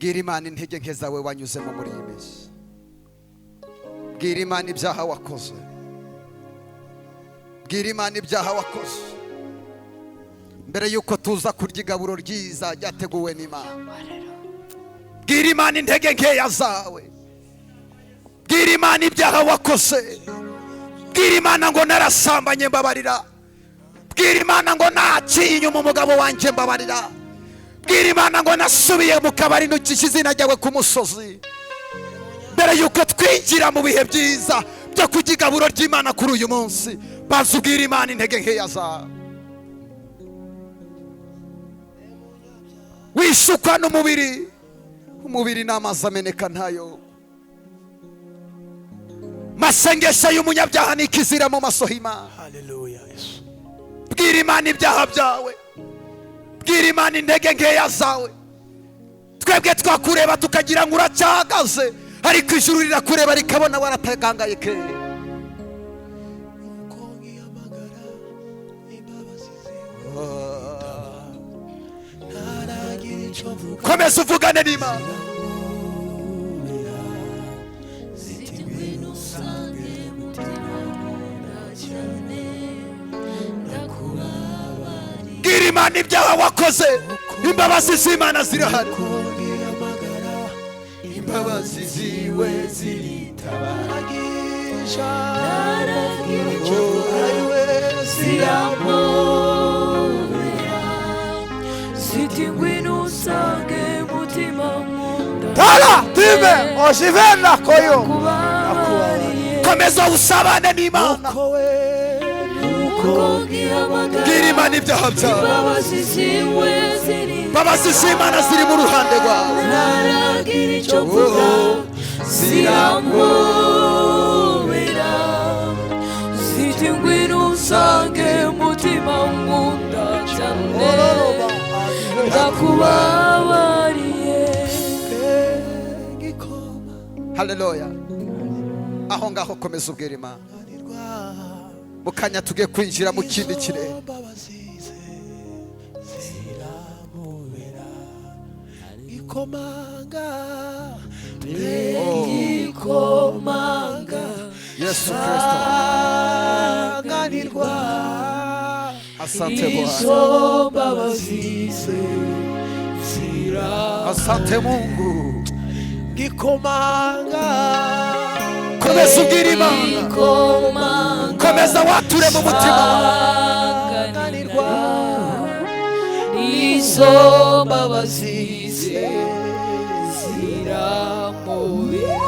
Bwira Imana intege nke zawe wanyuzemo muri iyi minsi. Bwira Imana ibyaha wakoze. Bwira Imana ibyaha wakoze mbere y'uko tuza kurya igaburo ryiza ryateguwe n'Imana. Bwira Imana intege nkeya zawe. Bwira Imana ibyaha wakoze. Bwira Imana ngo narasambanye, mbabarira. Bwira Imana ngo naciye inyuma umugabo wanjye, mbabarira. Bwira Imana ngo nasubiye mu kabari, ntukishe izina ryawe ku musozi. Mbere y'uko twinjira mu bihe byiza byo kurya igaburo ry'Imana kuri uyu munsi, baza ubwira Imana intege nkeya zawe. Wishukwa n'umubiri. Umubiri ni amazi ameneka ntayo. Masengesho y'umunyabyaha ni ikizira mu maso y'Imana. Haleluya, Yesu. Bwira Imana ibyaha byawe. Bwira Imana intege nkeya zawe. Twebwe twakureba tukagira ngo uracyahagaze, ariko ijuru rirakureba rikabona waratagangaye kera. Uko ngihamagara, imbabazi ziwe ntaragira icyo mvuga. Komeza uvugane n'Imana. Ziti ngwino usange mutima nkunda cyane, ndakubabariye. Bwira Imana ibyaha wakoze. Imbabazi z'Imana zirahari. Uko ngihamagara, Imbabazi ziwe ziritaba. aragisha Ntaragira icyo mvuga, ariwe. ziramubera ziti ngwino usange mutima nkunda. Tala time oshivena koyo. Ndakubabariye. Komeza usabane n'Imana. Uko we Uko ngihamagara, Bwira Imana ibyaha byawe. imbabazi ziwe ziri. Imbabazi z'Imana ziri mu ruhande rwawe. Ntaragira icyo mvuga, ziramubera ziti ngwino usange mutima nkunda cyane, ndakubabariye. Ngikoma. Haleluya! Aho ngaho komeza ubwira Imana. Anirwa. Mu kanya tugiye kwinjira mu kindi kirere. Imbabazi ze ziramubera ikomanga. Ikomanga. Yesu Kristo. Sanganirwa. Asante Bwana. Izo mbabazi ze zira. Asante Mungu. Gikomanga. Komeza ubwira Imana. Ikomanga. Komeza wature mu mutima wawe. Sanganirwa izo mbabazi ze ziramubera.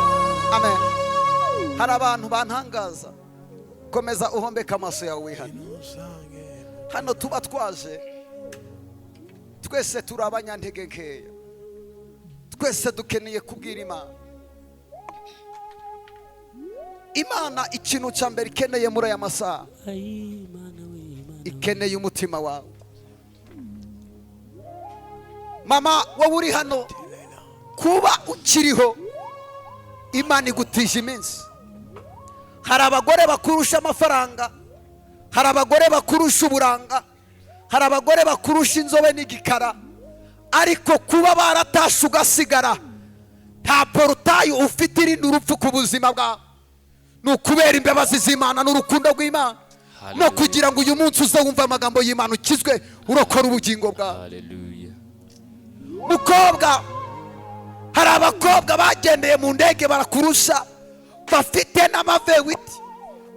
Amen. Hari abantu bantangaza. Komeza uhombeke amaso yawe, wihane. Hano tuba twaje twese turi abanyantege nkeya. Twese dukeneye kubwira Imana. Imana ikintu cya mbere ikeneye muri aya masaha, ikeneye umutima wawe. Mama, wowe uri hano, kuba ukiriho Imana igutije iminsi. Hari abagore bakurusha amafaranga, hari abagore bakurusha uburanga, hari abagore bakurusha inzobe n'igikara, ariko kuba baratashe ugasigara, nta portail ufite irinda urupfu ku buzima bwawe, ni ukubera imbabazi z'Imana n'urukundo rw'Imana, no kugira ngo uyu munsi uze wumve amagambo y'Imana, ukizwe, urokora ubugingo bwawe. Hallelujah. Mukobwa, hari abakobwa bagendeye mu ndege barakurusha, bafite n'ama V8,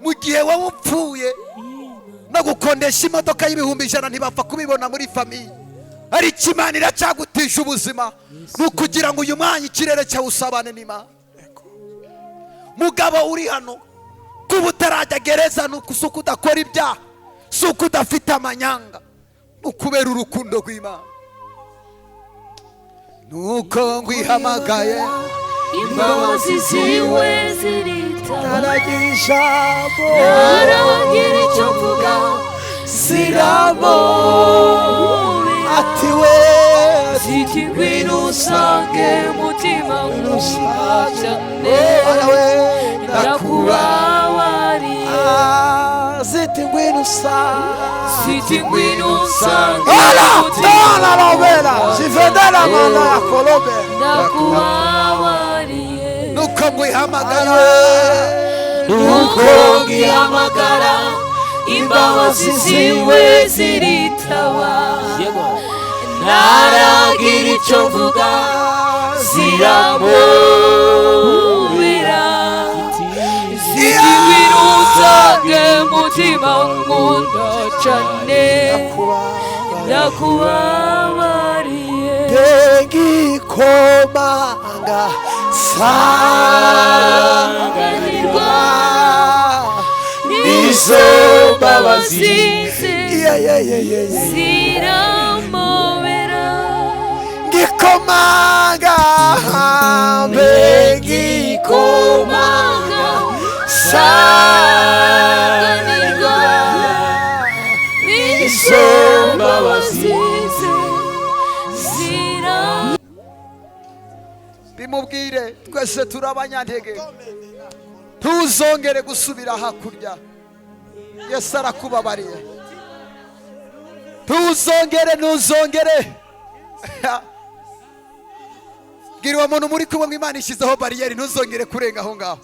mu gihe wowe upfuye no gukondesha imodoka y'ibihumbi 100 ntibapfa kubibona muri famille. Ariko Imana iracyagutisha ubuzima, ni ukugira ngo uyu mwanya ikirere cyawe usabane n'Imana. Mugabo uri hano, kuba utarajya gereza ni uku, si uko udakora ibyaha, si uko udafite amanyanga, ni ukubera urukundo rw'Imana. Nuko ngwihamagaye, Imbabazi ziwe ziritaba. Ntaragira ijambo. Ntaragira icyo mvuga, ziramubera. Ati we. Ziti ngwino usange mutima nkunda cyane, we ndakubabariye. Ziti ngwino usange. Ziti ngwino usange. Ala Mutima tala lobela zivedela mana ya kolobe. Ndakubabariye. Nuko ngwihamagara. Nuko ngihamagara, imbabazi ziwe ziritaba. Ntaragira icyo mvuga, ziramubera. Ziti ngwino usange mutima nkunda cyane, ndakubabariye. Ngikomanga sanganirwa izo mbabazi ze Yeah, yeah, yeah, yeah, yeah. ziramobera. Ngikomanga Ngikomanga sanganirwa n'izo mbabazi ze zira Bimubwire, twese turi abanyantege. Ntuzongere gusubira hakurya. Yesu arakubabariye. Ntuzongere, ntuzongere. Bwira uwo muntu muri kumwe ngo Imana ishyizeho bariyeri, ntuzongere kurenga aho ngaho,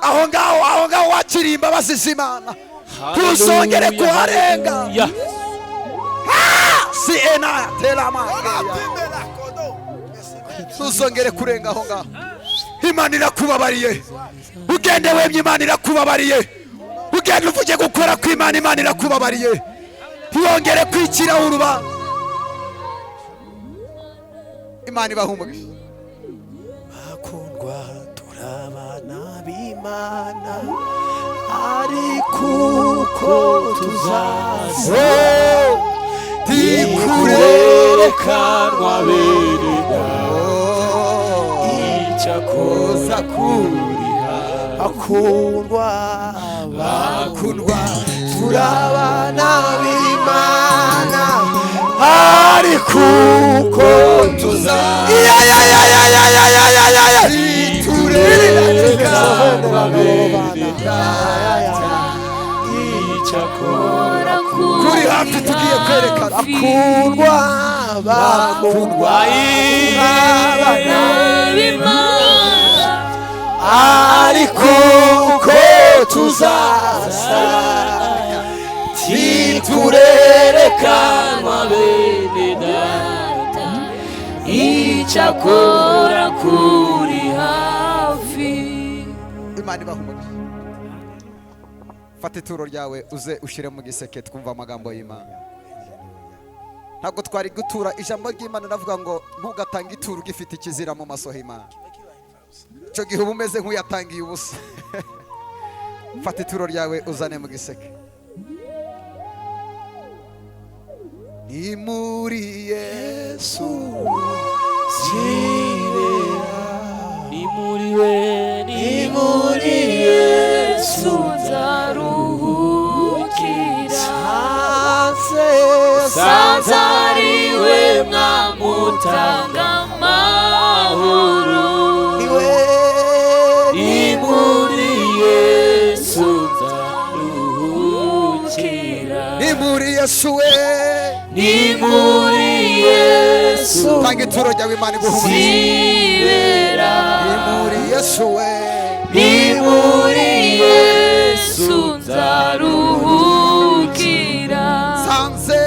aho ngaho, aho ngaho wakiriye imbabazi z'Imana, ntuzongere kuharenga. Si ena terama, ntuzongere kurenga aho ngaho. Imana irakubabariye. Ugende wemye, Imana irakubabariye. Ugende uvuge gukora kw'Imana, Imana irakubabariye. Ntiwongere kwikiraho urubanza. Imana ibaha umugisha. Bakundwa, turabana b'Imana, ariko uko tuzaza Tikurerekanwa bene icyakora kuriha. Bakundwa, Bakundwa, turabana b'Imana, ariko uko tuzaza Ya, ya, ya, ya, ya, ya, ya, ya, ya, ya. Tikurerekanwa bene icyakora kuri hafi, tugiye kwerekana. Bakundwa, bakundwa, B'Imana, ariko uko tuzaza titurerekanwa bene data icyakora kuri hafi. Imana ibaha umugisha. Fata ituro ryawe uze ushyire mu giseke, twumva amagambo y'Imana. Ntabwo twari gutura. Ijambo ry'Imana ravuga ngo ntugatange ituro ugifite ikizira mu maso y'Imana. Icyo gihe uba umeze nk'uyatangiye ubusa. Fata ituro ryawe uzane mu giseke. Ni muri Yesu. Ni muri we, ni Muri Yesu nzaruhukira. Sanze ariwe mwamutanga amahoro. Ni muri Yesu nzaruhukira. Ni muri Yesu we. Ni muri Yesu Tanga ituro ryawe, Imana iguha umugisha. zibera. Ni muri Yesu we. Ni muri Yesu nzaruhukira. Sanze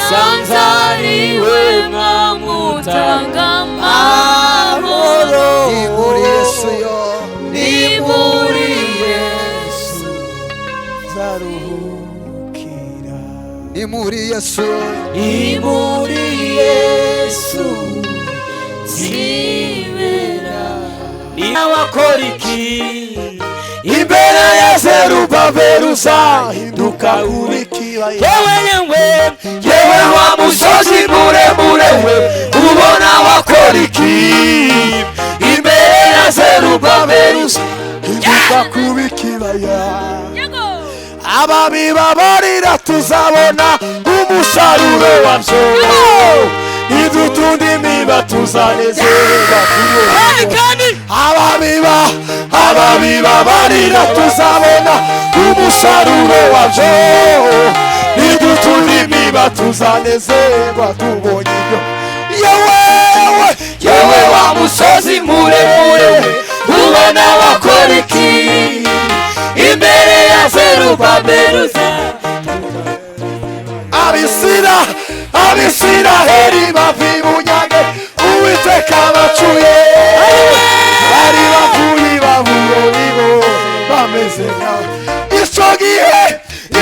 Sanze ariwe mwamutanga amahoro. Ni muri Yesu yo. Ni muri Yesu. Nzaruhukira. Ni muri Yesu. Ni muri Yesu zibera. Wakora iki Imbere ya Zerubabeli uzahinduka uri ikibaya. Yewe, yewe, yewe wa musozi muremure we, ubona wakora iki imbere ya Zerubabeli? Uzahinduka kuba ikibaya. Ababibabarira tuzabona umusaruro wabyo. Idutunda imiba tuzanezerwa kubona. Ababiba, ababibabarira tuzabona. Umusaruro wabyo nidutura imiba tuzanezerwa tubonye ibyo. Yewe Yewe wa musozi muremure ubona wakora iki imbere ya Zerubabeli? Abisiraheli bava i bunyage, Uwiteka bacuye bari bavuye i Babuloni bo bameze nkawe.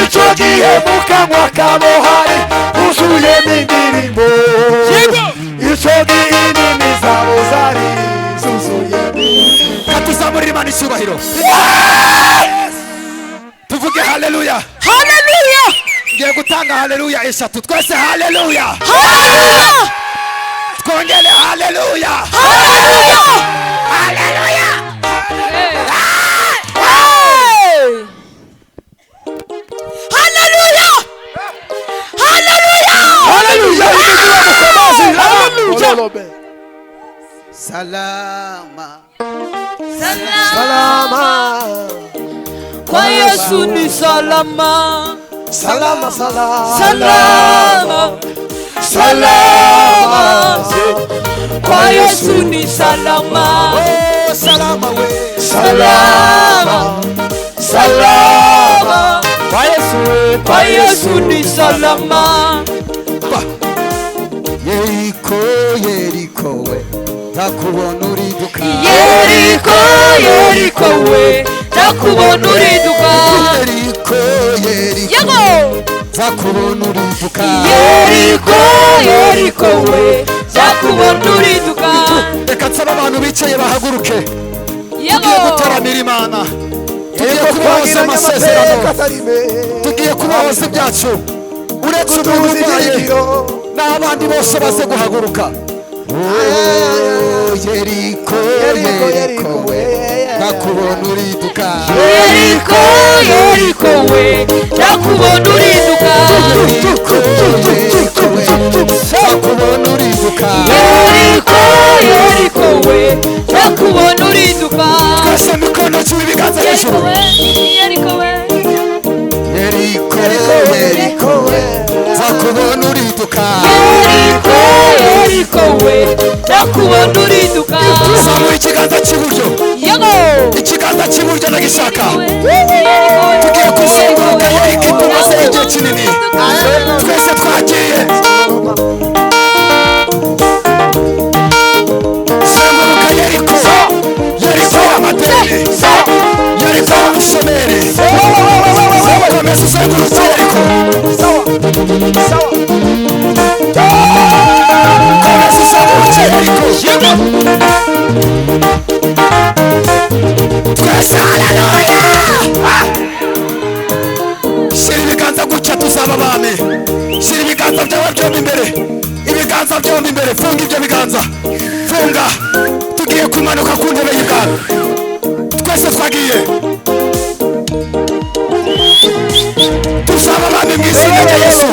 Icyo gihe mu kanwa kabo hari huzuyemo indirimbo. Icyo gihe indimi zabo zari zuzuyemo. Katuzamurira Imana icyubahiro, tuvuge haleluya. Haleluya. Ngiye gutanga haleluya eshatu twese. Haleluya! Haleluya. Twongere haleluya! Haleluya. Hey! Haleluya! Haleluya! Haleluya! Haleluya! Salama. Salama. Kwa Yesu ni salama. Salama, salama. Salama. Salama. Kwa Yesu ni salama. Oh, salama we. Salama. Salama. Kwa Yesu, Kwa Yesu ni salama. Yeriko, Yeriko we, nzakubona uriduka. Yeriko, Yeriko we, ndakubona uriduka. Yeriko, Yeriko, Yego. nzakubona uriduka. Yeriko, Yeriko we, ndakubona uriduka. Reka nsaba abantu bicaye bahaguruke. Yego. Tugiye gutaramira Imana, tugiye kubahoza amasezerano, tugiye kubahoza ibyacu. Uretse umuntu urwaye n'abandi bose baze guhaguruka. Oh, Yeriko, Yeriko, Yeriko we, ndakubona uriduka. Yeriko, Yeriko we, ndakubona uriduka. Yeriko, Yeriko we, ndakubona uriduka. Yeriko, Yeriko we, ndakubona uriduka. Twese mikono juu, ibiganza Yeriko hejuru. we, Yeriko we. Yeriko, Yeriko we, nzakubona uriduka. Yeriko, Yeriko we, ndakubona uriduka. Zamura ikiganza cy'iburyo. Yego. Ikiganza cy'iburyo ndagishaka. Yeriko we. Tugiye kuzenguruka Yeriko tumaze igihe kinini. Twese twagiye. Zenguruka Yeriko, Yeriko y'amadeni, Yeriko y'ubushomeri. Komeza uzengurutse Yeriko. Komeza uzengurutse Yeriko. Twese haleluya! Shyira ibiganza gutya, tuzaba abami. Shyira ibiganza byawe byombi imbere, ibiganza byombi imbere. Funga ibyo biganza, funga. Tugiye kumanuka ku ntebe y'ubwami. Twese twagiye. Tuzaba abami mu izina rya Yesu.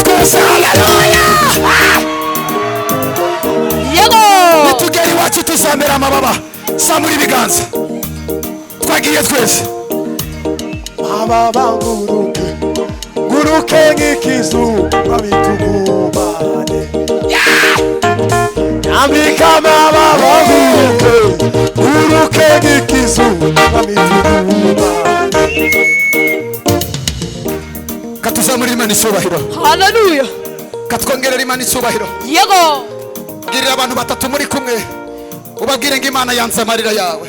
Twese haleluya! Yego. Nitugera iwacu tuzamera amababa. Zamura ibiganza, twagiye twese. Aba nguruke nguruke nk'ikizu babitugumane, nambika amababa nguruke nguruke nk'ikizu babitugumane. Katuzamurira Imana icyubahiro. Haleluya. Katwongerera Imana icyubahiro. Yego. Bwirira abantu batatu muri kumwe, ubabwire ngo Imana yanze amarira yawe.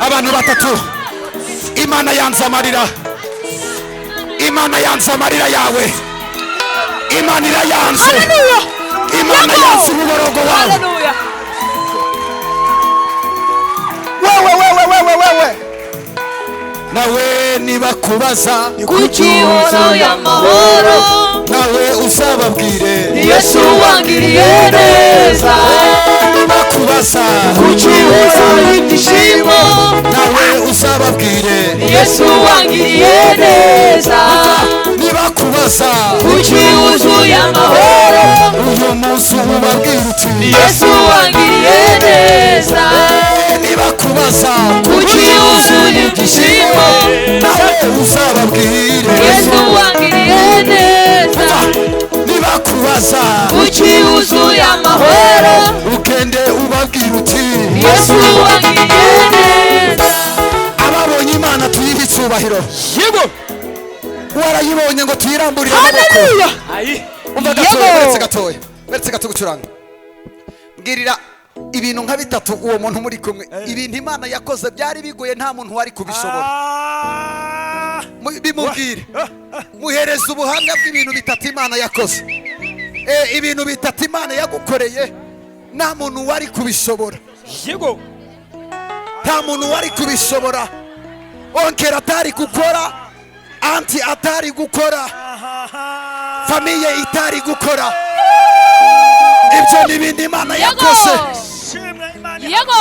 Abantu batatu: Imana yanze amarira, Imana yanze amarira yawe, Imana irayanze. Haleluya. Imana Yego. yanze umuborogo wawe. Haleluya. Wewe, wewe, wewe, wewe. Nawe nibakubaza Kuki wuzuye amahoro, nawe uzababwire ni Yesu wangiriye neza. Nibakubaza. Nibakubaza Kuki wuzuye ibyishimo, nawe uzababwire Yesu wangiriye neza. Nibakubaza Kuki wuzuye amahoro, uyu munsi ubabwira uti Yesu wangiriye neza. Nibakubaza Kuki wuzuye ibyishimo, nawe uzababwire Yesu wangiriye neza. Nibakubaza Kuki wuzuye amahoro, ugende ubabwira uti Yesu wangiriye neza. Ababonye Imana tuyihe icyubahiro. Yego. Warayibonye ngo tuyiramburire amaboko. Haleluya. Ayi. Umva gatoya, uretse gatoya, uretse gato gucuranga, mbwirira ibintu nka bitatu uwo muntu muri kumwe, ibintu Imana yakoze byari bigoye, nta muntu wari kubishobora. Bimubwire, muhereza ubuhamya bw'ibintu bitatu Imana yakoze. Ibintu bitatu Imana yagukoreye nta muntu wari kubishobora. Yego. Nta muntu wari kubishobora, oncle atari gukora, aunty atari gukora, famille itari gukora. Ibyo ni ibindi Imana yakoze. Yego.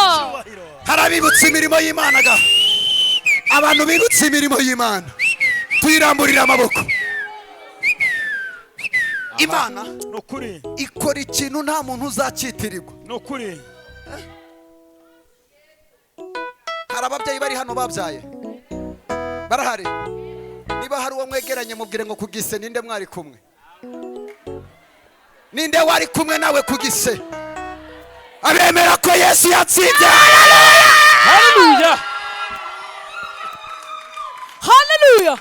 Hari abibutsa imirimo y'Imana ga, abantu bibutse imirimo y'Imana tuyiramburire amaboko. Imana Nukuri. ikora ikintu nta muntu uzacyitirirwa. Nukuri. Hari ababyeyi bari hano babyaye? Barahari? Niba hari uwo mwegeranye, mubwire ngo kugise ninde mwari kumwe? Ninde wari kumwe nawe kugise? Abemera ko Yesu yatsinze. Haleluya. Haleluya.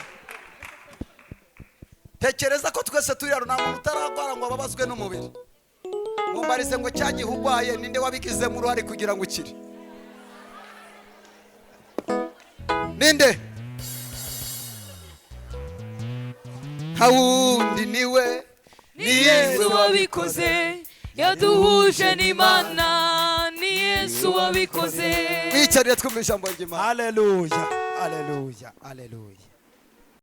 Tekereza ko twese turi hano nta muntu utararwara ngo ababazwe n'umubiri. Mumbarize ngo cya gihe urwaye ninde wabigizemo uruhare kugira ngo ukire? Ninde? Nta wundi, niwe. Ni Yesu wabikoze, yaduhuje n'Imana, ni Yesu wabikoze. Mwicarire twumva ijambo ry'Imana. Haleluya, haleluya, haleluya.